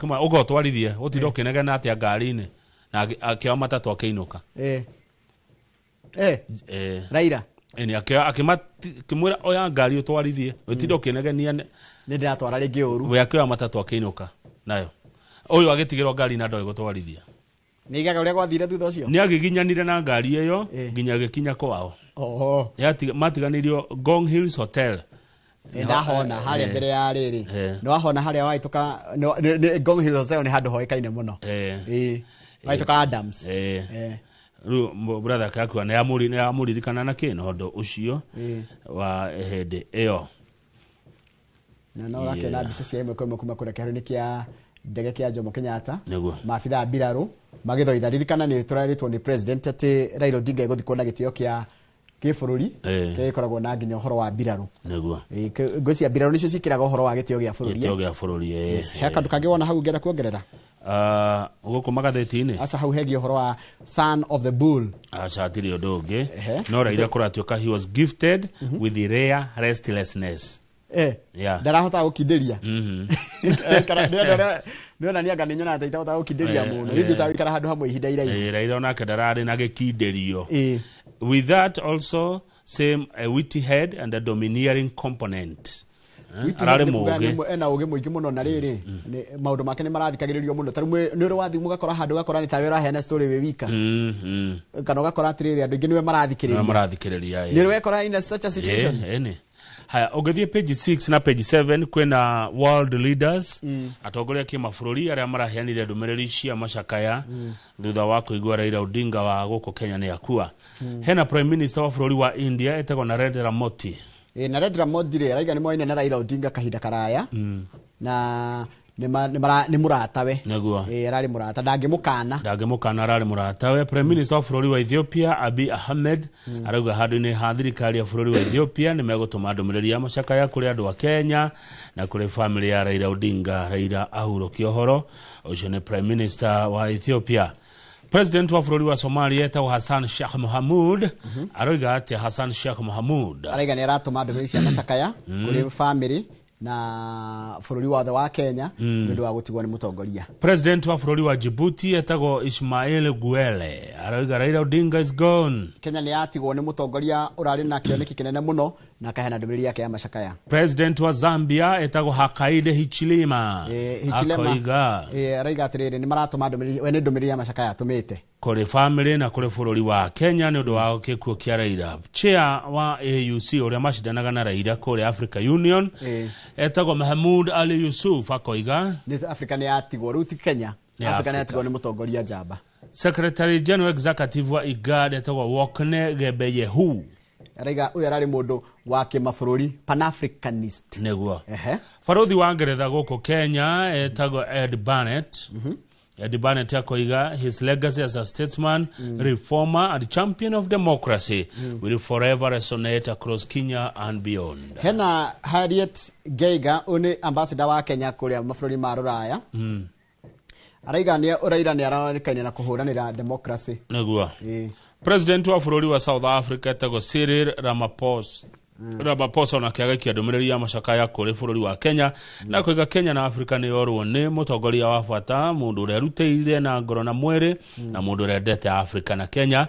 Ũkĩmwĩra ũka ũtwarithie, ũtinde ũkĩnegena atĩa ngari-inĩ. Na akĩoya matatũ akĩinũka. Raila. Ĩni akĩmwĩra oya ngari ũtwarithie, ũtinde ũkĩnegenia. Nĩ ndĩratwara rĩngĩ ũru. We akĩoya matatũ akĩinũka nayo, ũyũ agĩtigĩrwo ngari na ndoĩ gũtwarithia. Nĩ igaga ũrĩa gwathire thutha ũcio. Nĩ agiginyanire na ngari ĩyo nginya agĩkinya kwao. Matiganĩirio Ngong Hills Hotel. Ndahona harĩa mbere ya rĩrĩ. Nĩ wahona harĩa wahĩtũka Ngong Hills Hotel nĩ handũ hoĩkaine mũno. Wahĩtũka Adams. Rĩu brother ake akua nĩ amũririkana na kĩ na ũndũ ũcio wa hĩndĩ ĩyo. Na no ũrakĩona mbica cia ĩmwe kwa ĩmwe kuma kũrĩa kĩharo-inĩ kĩa ndege kĩa Jomo Kenyatta. Nĩguo. Maabitha a mbirarũ magĩthoitha. Ririkana nĩ tũrarĩtwo nĩ president atĩ Raila Odinga egũthikwo na gĩtĩo kĩa gĩbũrũri kĩrĩa gĩkoragwo na nginya ũhoro wa mbirarũ. Nĩguo. Ngwĩciria mbirarũ nĩcio ciĩkĩraga ũhoro wa gĩtĩo gĩa bũrũri. Gĩtĩo gĩa bũrũri. Yes. He kaũndũ kangĩ wona hau ũngĩenda kuongerera? Ah, gũkũ magathĩti-inĩ? Aca, hau hegiĩ ũhoro wa son of the bull. Aca, hatirĩ ũndũ ũngĩ. No Raila kũratuĩka he was gifted with the rare restlessness. Ndarahota gũkindĩria. Nĩonania anga nĩ nyonaga ta itahotaga gũkindĩria mũno. Rĩngĩ itagũikara handũ hamwe ihinda iraihu. Raila onake ndararĩ na gĩkindĩrio. With that also same a witty head and a domineering component. Witty Ararĩ head nĩ kuga mũũgĩ. Ena ũgĩ mũingĩ mũno na rĩrĩ maũndũ make nĩ marathikagĩrĩrio mũno. Ta rĩu nĩ ũrĩ wathiĩ mũgakora handũ ũgakora nĩ tawe ũraheana story wĩ wika, kana ũgakora atĩrĩrĩ andũ aingĩ nĩwe Nĩwe marathikĩrĩria. Marathikĩrĩria. Nĩ ũrĩ wekora in a such a situation? Ĩni. Haya, ũngĩthiĩ page 6 na page 7 kwĩna world leaders, atongoria kĩmabũrũri arĩa maraheanire ndũmĩrĩri cia macakaya thutha wa kũigua Raila Odinga wa gũkũ Kenya nĩ akua. Hena prime minister wa bũrũri wa India etagwo Narendra Modi. Narendra Modi rĩ araiga nĩ moaine na Raila Odinga kahinda karaya na nĩ mũratawe. Nĩguo. Ararĩ mũrata, ndangĩmũkana. Ndangĩmũkana, ararĩ mũratawe. Prime minister wa bũrũri wa Ethiopia Abiy Ahmed arauga handũ-inĩ ha thirikari ya bũrũri wa Ethiopia nĩ megũtũma ndũmĩrĩri ya macakaya kũrĩ andũ a Kenya na kũrĩ famĩlĩ ya Raila Odinga. Raila ahurũkia ũhoro ũcio nĩ prime minister wa Ethiopia. President wa bũrũri wa Somalia etagwo Hassan Sheikh Mohamud. Aroiga atĩa Hassan Sheikh Mohamud? Araiga nĩ aratũma ndũmĩrĩri cia macakaya kũrĩ famĩlĩ na bũrũri wothe wa Kenya nĩ ũndũ wa gũtigwo nĩ mũtongoria. President wa bũrũri wa Djibouti etagwo Ismail Guelleh arauga Raila Odinga is gone. Kenya nĩ yatigwo nĩ mũtongoria ũrarĩ na kĩoneki kĩnene mũno na akaheana ndũmĩrĩri yake ya macakaya. President wa Zambia etagwo Hakainde Hichilema. Hichilema. Akoiga Araiga atĩrĩrĩ nĩ maratũma ndũmĩrĩri, we nĩ ndũmĩrĩri ya macakaya atũmĩte kũrĩ famĩlĩ na kũrĩ bũrũri wa Kenya nĩ ũndũ wa gĩkuũ kĩa Raila. Chair wa AUC ũrĩa macindanaga na Raila kũrĩa Africa Union etagwo Mahamud Ali Yusuf akoiga nĩ Africa nĩ yatigwo rĩu, ti Kenya. Nĩ Africa nĩ Africa. yatigwo nĩ mũtongoria njamba. Secretary General Executive wa IGAD etagwo Workneh Gebeyehu. Araiga ũyũ ararĩ mũndũ wa kĩmabũrũri, pan-africanist. Nĩguo. Barothi wa Ngeretha gũkũ Kenya etagwo Ed Barnett. Ed Barnett akoiga his legacy as a statesman, reformer and champion of democracy will forever resonate across Kenya and beyond. Hena Harriet Geiger, ũyũ nĩ ambassador wa Kenya kũrĩa mabũrũri ma rũraya. Araiga nĩ Raila nĩ aronekaine na kũhũranĩra democracy. Nĩguo. President wa bũrũri wa South Africa etagwo Cyril Ramaphosa. Ramaphosa onake agaikia ndũmĩrĩri ya macakaya kũrĩ bũrũri wa Kenya na koiga Kenya na Africa nĩ yorwo nĩ mũtongoria wa bata, mũndũ ũrĩa arutĩire na ngoro na mwĩrĩ na mũndũ ũrĩa endete Africa na Kenya.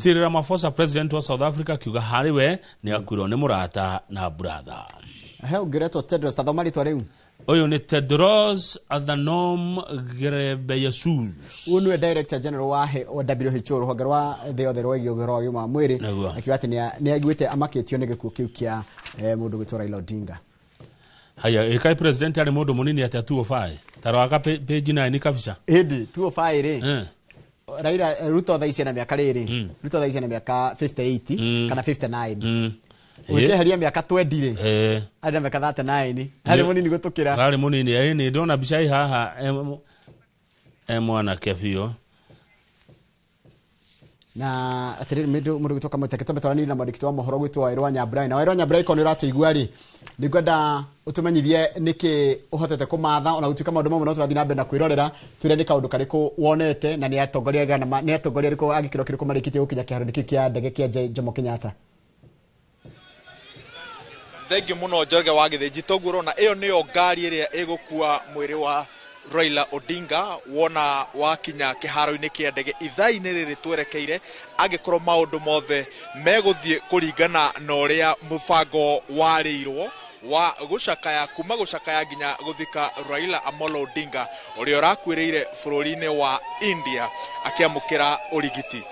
Cyril Ramaphosa, president wa South Africa, akiuga harĩ we nĩ akuirwo nĩ mũrata na brother. He ũngĩretwo Tedros, tathoma rĩtwa rĩu. Ũyũ nĩ Tedros Adhanom Ghebreyesus. Ũyũ nĩwe director general wa WHO, rũhonge rwa thĩ yothe rwegiĩ ũhoro wa ũgima wa mwĩrĩ. Akiuga atĩ nĩ aiguĩte amakĩtio nĩ gĩkuũ kĩu kĩa mũndũ gwĩtwo Raila Odinga. Haya, ĩkai president arĩ mũndũ mũnini atĩa 205? Tarora page 9 kabisa. Ĩndĩ 205 rĩ, Raila, Ruto thaa ici ena mĩaka rĩrĩ, Ruto thaa ici ena mĩaka 58 kana 59. Ũngĩeheria mĩaka 20 rĩ, arĩ na mĩaka 39, arĩ mũnini gũtũkĩra. Arĩ mũnini ĩ, nĩ ndona mbica ĩ haha e mwanake biũ. Na atĩrĩrĩ mũndũ gwĩtwo Kamũtĩ tũmbe twaranĩrie na mwandĩki wa mohoro gwĩtwo Wairũ Nyambura. Na Wairũ Nyambura, iko nĩ ũratũigua rĩ, nĩ ngwenda ũtũmenyithie nĩkĩ ũhotete kũmatha ona gũtuĩka maũndũ mamwe no tũrathiĩ na mbere na kwĩrorera. Twĩre nĩ kaũndũ karĩkũ wonete na nĩ atongoria aigana nĩ atongoria arĩkũ a gĩkĩro kĩrĩkũ marĩkĩtie gũkinya kĩharo-inĩ kĩu kĩa ndege kĩa Jomo Kenyatta. Thengiũ mũno, Njoroge wa Gĩthĩnji. Toguo ũrona ĩyo nĩyo ngari ĩrĩa ĩgũkua mwĩrĩ wa Raila Odinga wona wakinya kĩharo-inĩ kĩa ndege ithaa-inĩ rĩrĩ twerekeire, angĩkorwo maũndũ mothe megũthiĩ kũringana na ũrĩa mũbango warĩirwo wa gũcakaya, kuma gũcakaya nginya gũthika Raila Amolo Odinga ũrĩa ũrakuĩrĩire bũrũri-inĩ wa India akĩamũkĩra ũrigiti.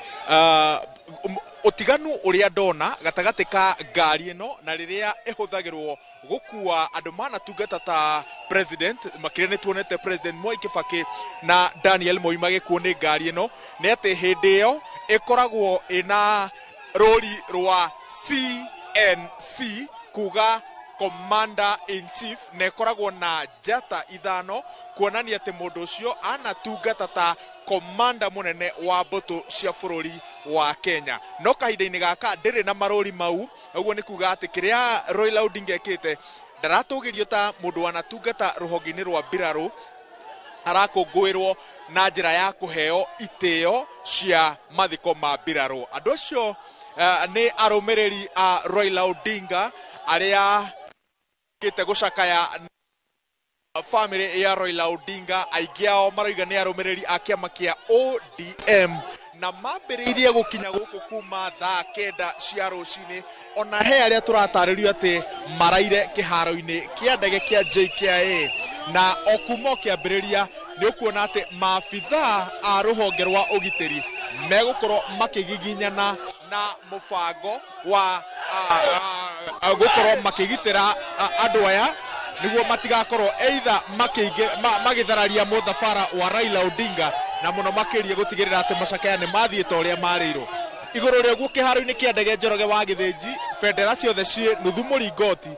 Ũtiganu ũrĩa ndona gatagatĩ ka ngari ĩno na rĩrĩa ĩhũthagĩrwo gũkua andũ manatungata ta president, makĩria nĩ tuonete President Mwai Kibaki na Daniel Moi magĩkuo nĩ ngari ĩno, nĩ atĩ hĩndĩ ĩyo ĩkoragwo ĩna rũri rwa CNC, kuga Commander in Chief, na ĩkoragwo na njata 5 kuonania atĩ mũndũ ũcio anatungata ta komanda mũnene wa mbũtũ cia bũrũri wa Kenya. No kahinda-inĩ gaka ndĩrĩ na marũri mau, ũguo nĩ kuga atĩ kĩrĩa Raila Odinga ekĩte, ndaratũgĩrio ta mũndũ wanatungata rũhonge-inĩ rwa mbirarũ, arakũngũĩrwo na njĩra ya kũheo itĩo cia mathiko ma mbirarũ. Andũ acio nĩ arũmĩrĩri a Raila Odinga arĩa kĩte gũcakaya family ya Raila Odinga. Aingĩ ao maroiga nĩ arũmĩrĩri a kĩama kĩa ODM, na mambĩrĩirie gũkinya gũkũ kuma thaa 9 cia rũcinĩ. Ona he arĩa tũratarĩrio atĩ maraire kĩharo-inĩ kĩa ndege kĩa JKIA, na o kuma o kĩambĩrĩria nĩ ũkuona atĩ maabithaa a rũhonge rwa ũgitĩri megũkorwo makĩgiginyana na mũbango wa gũkorwo makĩgitĩra andũ aya nĩguo matigakorwo either magĩthararia mũthabara wa Raila Odinga, na mũno makĩria gũtigĩrĩra atĩ macakaya nĩ mathiĩ ta ũrĩa marĩirwo. Igũrũ rĩa ũguo kĩharo-inĩ kĩa ndege Njoroge wa Gĩthĩnji, bendera ciothe ciĩ nuthu mũringoti,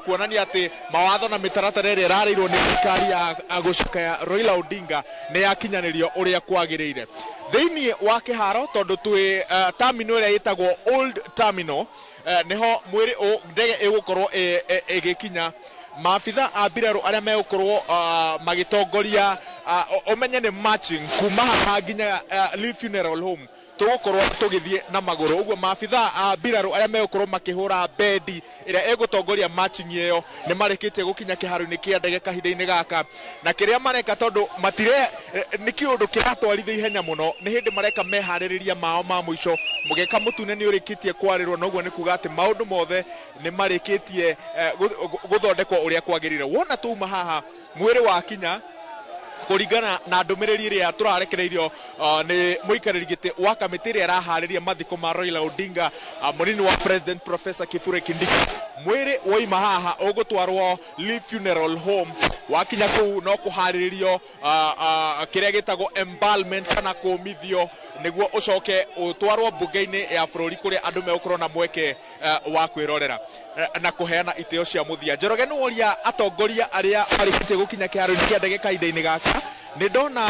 kuonania atĩ mawatho na mĩtaratara ĩrĩa ĩrarĩirwo nĩ thirikari ya gũcakaya Raila Odinga nĩ yakinyanĩrio ũrĩa kwagĩrĩire. Thĩinĩ wa kĩharo, tondũ twĩ terminal ĩrĩa ĩtagwo Old Terminal, nĩho mwĩrĩ ndege ĩgũkorwo ĩgĩkinya. Maabitha a mbirarũ arĩa megũkorwo magĩtongoria, ũmenye nĩ marching kuma haha nginya Lee Funeral Home, tũgũkorwo tũgĩthiĩ na magũrũ. Ũguo maabitha a mbirarũ arĩa megũkorwo makĩhũra bendi ĩrĩa ĩgũtongoria marching ĩyo nĩ marĩkĩtie gũkinya kĩharo-inĩ kĩa ndege kahinda-inĩ gaka, na kĩrĩa mareka, tondũ matire nĩ kĩũndũ kĩratwarithio ihenya mũno, nĩ hĩndĩ mareka meharĩrĩria mao ma mũico. Mũgeka mũtune nĩ ũrĩkĩtie kwarĩrwo, na ũguo nĩ kuga atĩ maũndũ mothe nĩ marĩkĩtie gũthondekwo ũrĩa kwagĩrĩire. Wona twauma haha mwĩrĩ wakinya, kũringana na ndũmĩrĩri ĩrĩa tũrarekereirio nĩ mũikarĩri gĩtĩ wa kamĩtĩ ĩrĩa ĩraharĩria mathiko ma Raila Odinga, mũnini wa President Professor Kithure Kindiki, mwĩrĩ woima haha ũgũtwarwo Lee Funeral Home. Wakinya kũu no kũharĩrĩrio kĩrĩa gĩtagwo embalmment kana kũmithio, nĩguo ũcoke ũtwarwo mbunge-inĩ ya bũrũri kũrĩa andũ megũkorwo na mweke wa kwĩrorera na kũheana itĩo cia mũthia. Njoroge, nĩ woria atongoria arĩa marĩkĩtie gũkinya kĩharo-inĩ kĩa ndege kahinda-inĩ gaka, nĩ ndona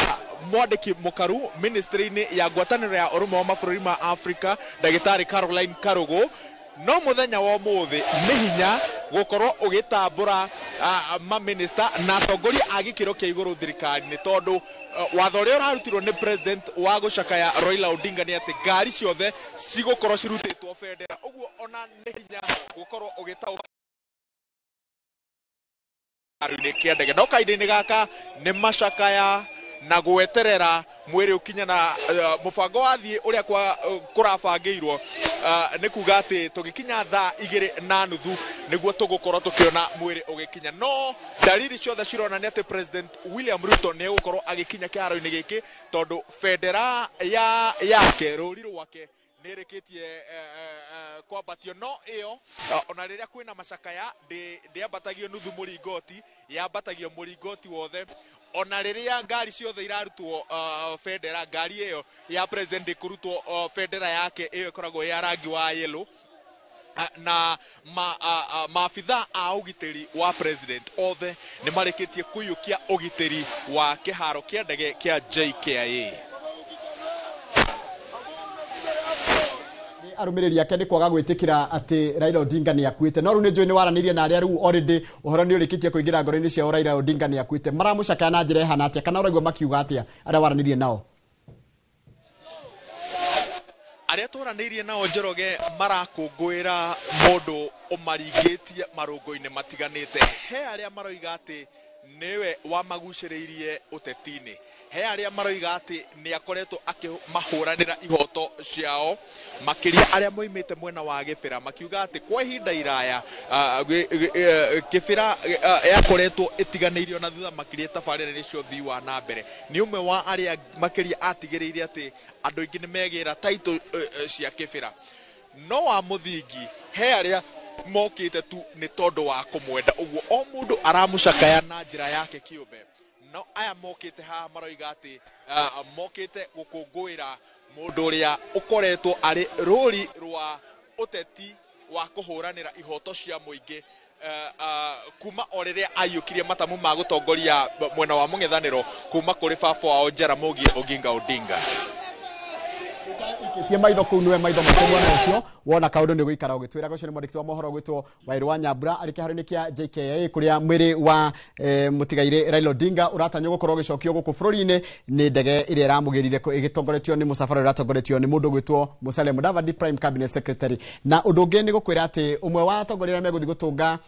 mwandĩki mũkaru ministry-inĩ ya ngwatanĩro ya ũrũmwe wa mabũrũri ma Africa, ndagĩtarĩ Caroline Karugu. No mũthenya wa ũmũthĩ nĩ hinya gũkorwo ũgĩtambũra maminista na atongoria a gĩkĩro kĩa igũrũ thirikari-inĩ, tondũ watho ũrĩa ũrarutirwo nĩ president wa gũcakaya Raila Odinga nĩ atĩ ngari ciothe cigũkorwo cirutĩtwo bendera. Ũguo ona nĩ hinya gũkorwo ũgĩtaũka kĩharo-inĩ kĩa ndege, no kahinda-inĩ gaka nĩ macakaya na gweterera mwĩrĩ ũkinye na mũbango wathiĩ ũrĩa kũrabangĩirwo. Nĩ kuga atĩ tũgĩkinya thaa 2:30 nĩguo tũgũkorwo tũkĩona mwĩrĩ ũgĩkinya, no dalili ciothe cironania atĩ President William Ruto nĩ egũkorwo agĩkinya kĩharo-inĩ gĩkĩ, tondũ bendera ya yake, rũri rwake, nĩ ĩrĩkĩtie kwambatio. No ĩyo ona rĩrĩa kwĩna macakaya ndĩambatagio nuthu mũringoti, yambatagio mũringoti wothe. Ona rĩrĩa ngari ciothe irarutwo bendera, ngari ĩyo ya president ndĩkũrutwo bendera yake, ĩyo ĩkoragwo ya rangi wa yellow. Na maabitha a ũgitĩri wa president othe nĩ marĩkĩtie kũiyũkia ũgitĩri wa kĩharo kĩa ndege kĩa JKIA. Arũmĩrĩri ake nĩ kwaga gwĩtĩkĩra atĩ Raila Odinga nĩ akuĩte, no rĩu nĩ njũĩ nĩ waranĩirie na arĩa rĩu already ũhoro nĩ ũrĩkĩtie kũingĩra ngoro-inĩ ciao Raila Odinga nĩ akuĩte. Maramũcakaya na njĩra ĩhana atĩa, kana ũraigua makiuga atĩa arĩa waranĩirie nao? Arĩa twaranĩirie nao, Njoroge, marakũngũĩra mũndũ ũmaringĩtie marũngo-inĩ matiganĩte. He arĩa maroiga atĩ Nĩwe wamagucĩrĩirie ũteti-inĩ. He arĩa maroiga atĩ nĩ akoretwo akĩmahũranĩra ihoto ciao, makĩria arĩa moimĩte mwena wa Gĩbĩra, makiuga atĩ kwa ihinda iraya Kĩbĩra yakoretwo ĩtiganĩirio na thutha, makĩria tabarĩra nĩ cia ũthii wa na mbere. Nĩ ũmwe wa arĩa makĩria atigĩrĩire atĩ andũ aingĩ nĩ megĩra title cia Kĩbĩra. No wa mũthingi, he arĩa mokĩte tu nĩ tondũ wa kũmwenda, ũguo o mũndũ aramũcakaya na njĩra yake kĩũmbe. No aya mokĩte haha maroiga atĩ mokĩte gũkũngũĩra mũndũ ũrĩa ũkoretwo arĩ rũri rwa ũteti wa kũhũranĩra ihoto cia mũingĩ kuma o rĩrĩa aiyũkirie matamu ma gũtongoria mwena wa mũng'ethanĩro kuma kũrĩ baba wao Jaramogi Oginga Odinga. Ikitie maitho kũu nĩwe maitho maitũ mwena ũcio wona kaũndũ nĩ gũikara ũgĩtwĩra. Ũcio nĩ mwandĩki wa mohoro gwĩtwo Wairũ wa Nyambura arĩ kĩharo-inĩ kĩa JKIA kũrĩa mwĩrĩ wa mũtigairĩ Raila Odinga ũratanywo gũkorwo ũgĩcokio gũkũ bũrũri-inĩ nĩ ndege ĩrĩa ĩramũgĩrire ĩgĩtongoretio nĩ mũcabara ũrĩa ũratongoretio nĩ mũndũ gwĩtwo Musalia Mudavadi, Prime Cabinet Secretary. Na ũndũ ũngĩ nĩ gũkwĩra atĩ ũmwe wa atongoria arĩa megũthiĩ gũtũnga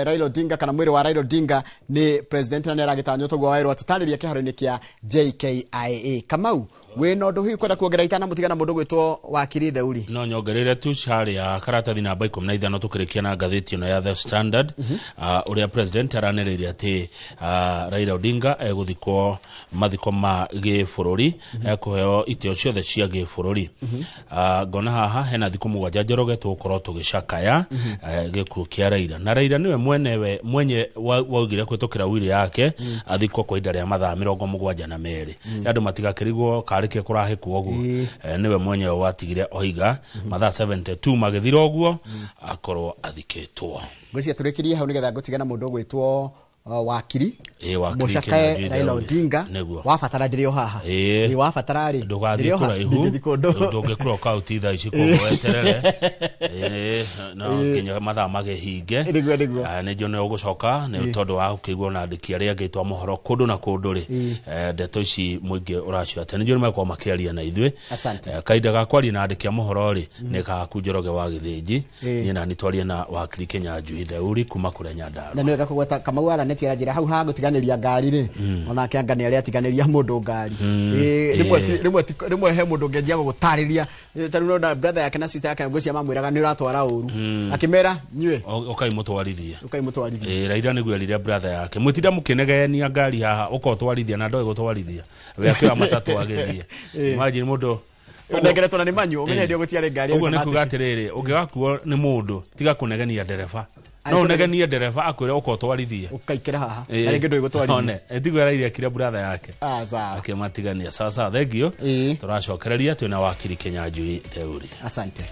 Raila Odinga kana mwĩrĩ wa Raila Odinga nĩ president, na nĩ aragĩtanywo toguo Wairũ atũtarĩria kĩharo-inĩ kĩa JKIA. Kamau, wĩna ũndũ hihi kwenda kuongerera itanamũtigana mũndũ gwĩtwo Wakiri Theuri? No nyongerere tu harĩa karatathi namba 15 tũkĩrĩkia na ngathĩti ĩno ya The Standard, ũrĩa president aranĩrĩire atĩ Raila Odinga egũthikwo mathiko ma gĩbũrũri, ekũheo itĩo ciothe cia gĩbũrũri. Ngona haha hena thikũ 7 Njoroge tũgũkorwo tũgĩcakaya gĩkuũ kĩa Raila, na Raila nĩwe mwenewe mwenye waugire kũhĩtũkĩra wiri yake athikwo kwa ihinda rĩa mathaa 72, andũ matigakĩrigwo karĩ kĩ kũrahĩkwo ũguo. Nĩwe mwenyewe watigire oiga mathaa 72 magĩthira ũguo akorwo athikĩtwo. Ngwĩciria tũrĩkĩrie hau nĩgetha ngũtigana mũndũ ũgwĩtwo Wakiri. Ĩĩ, Wakiri mũcakae Kĩnyanjui Raila Theuri. Odinga. Nĩguo. Wabatara ndĩrĩ o haha. Ĩĩ. Ĩĩ, wabatara rĩ, ndũgathiĩ ndĩrĩ o haha. kũraihu. Ndingĩthiĩ kũndũ. Ndũngĩkũra kauti thaa ici, koguo weterere. Ĩĩ, no nginya mathaa magĩhinge. Nĩguo. Nĩ njũĩ nĩ ũgũcoka nĩ tondũ wa gũkĩigua na andĩki arĩa angĩ twa mohoro kũndũ na kũndũ rĩ, ndeto ici mũingĩ ũracio atĩ nĩ njũĩ nĩ megũkorwo makĩaria na ithuĩ. Asante. Kahinda ga kwaria na andĩki a mohoro rĩ nĩ gaku Njoroge wa Gĩthĩnji. Ĩĩ. Niĩ nani twarie na Wakiri Kĩnyanjui Theuri kuma kũrĩa Nyandarua. Na nĩ wega kũgweta Kamau aranĩtie aranjĩra hau ha gũtiganĩria ngari rĩ, onake anga nĩ arĩa atiganĩria mũndũ ngari. Ĩĩ, rĩmwe he mũndũ ũngĩanjia gũgũtarĩria. Ta rĩu nona brother yake na sister yake ngwĩciria mamwĩraga nĩ ũratwara ũru, akĩmera nyue ũkai mũtwarithie. Ũkai mũtwarithie. Ĩĩ, Raila nĩguo erire brother yake mwĩtinda mũkĩnegenia ngari haha ũka ũtwarithia na ndoĩ gũtwarithia, we akĩoya matatũ agĩthiĩ. Imagine mũndũ ũnengeretwo na nĩ manyu ũmenye ndio gũtiarĩ ngari. Ũguo nĩ kuga atĩrĩrĩ, ũngĩgakuo nĩ mũndũ tiga kũnegenia ndereba, no ũnegenie ndereba akwĩre ũka ũtwarithie. Ũkaikĩra haha na rĩngĩ ndũĩ gũtwarithia. One tiguo Raila ekire brother yake. Ah, sawa. Akĩmatigania. Sawa sawa, thengio. Ĩĩ. Tũracokereria twĩna Wakiri Kĩnyanjui Theuri. Asante.